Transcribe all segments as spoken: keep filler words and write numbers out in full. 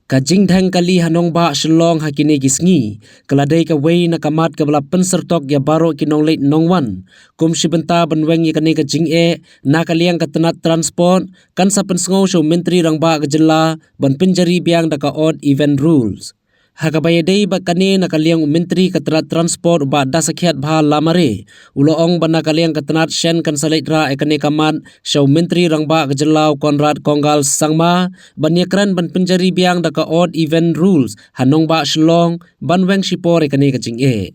Ka jingdheng kali ha nongbah Shillong ha kine ki sngi ka la dei kawei na ka mat kaba la pynsyrtok ïa baroh ki nongleit nongwan kum shi bynta ban weng ïa kane ka jingeh na ka liang ka tnat transport. Kan sa pynsngew sha u Myntri Rangbah ka jylla ban pynjari biang da ka odd even rules. Ha kaba ïadei bad kane, na ka liang u Myntri ka tnat transport u Bah Dasakhiatbha Lamare u la ong ba na ka liang ka tnat shen kan sa leit rah ïa kane ka mat sha u Myntri Rangbah ka jylla u Conrad Kongkal Sangma ban ïakren ban pynjari biang da ka odd even rules ha nongbah Shillong ban weng shipor ïa kane ka jingeh.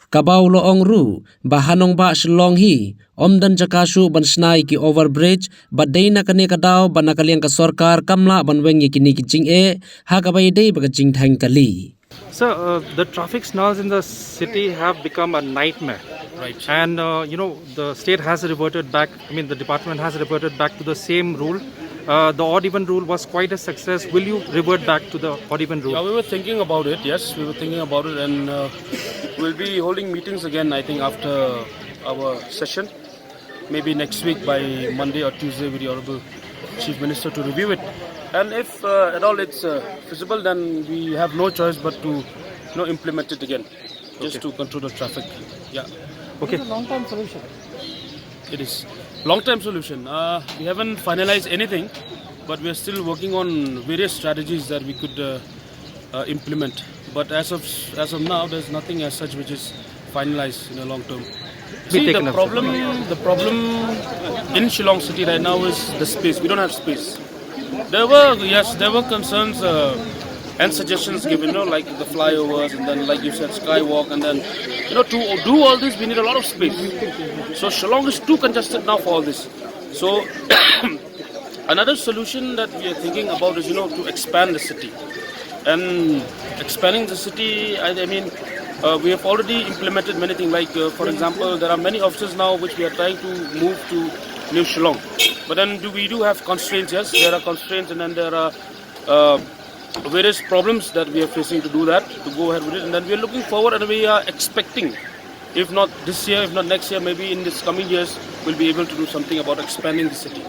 Kaba u la ong ruh ba ha nongbah Shillong hi ym don jaka shuh ban shna ïa ki overbridge, bad dei na kane ka daw ba na ka liang ka sorkar kam lah ban weng ïa kine ki jingeh ha kaba ïadei bad ka jingdheng kali. Sir, uh, the traffic snarls in the city have become a nightmare. Right. And, uh, you know, the state has reverted back, I mean, the department has reverted back to the same rule. Uh, the odd even rule was quite a success. Will you revert back to the odd even rule? Yeah, we were thinking about it, yes, we were thinking about it, and uh, we'll be holding meetings again, I think, after our session. Maybe next week by Monday or Tuesday with the Honorable Chief Minister to review it. And if uh, at all it's uh, feasible, then we have no choice but to, you know, implement it again, just Okay. to control the traffic. Yeah. Okay. It's a long-term solution. It is. Long-term solution. Uh, we haven't finalized anything, but we are still working on various strategies that we could uh, uh, implement. But as of as of now, there's nothing as such which is finalized in the long term. See, the problem, the problem in Shillong city right now is the space. We don't have space. There were, yes, there were concerns uh, and suggestions given, you know, like the flyovers, and then, like you said, skywalk, and then, you know, to do all this, we need a lot of space. So Shillong is too congested now for all this. So another solution that we are thinking about is, you know, to expand the city. And expanding the city, I, I mean, uh, we have already implemented many things. Like, uh, for example, there are many offices now which we are trying to move to New Shillong. But then do, we do have constraints, yes, there are constraints, and then there are uh, various problems that we are facing to do that, to go ahead with it. And then we are looking forward and we are expecting, if not this year, if not next year, maybe in this coming years, we'll be able to do something about expanding the city.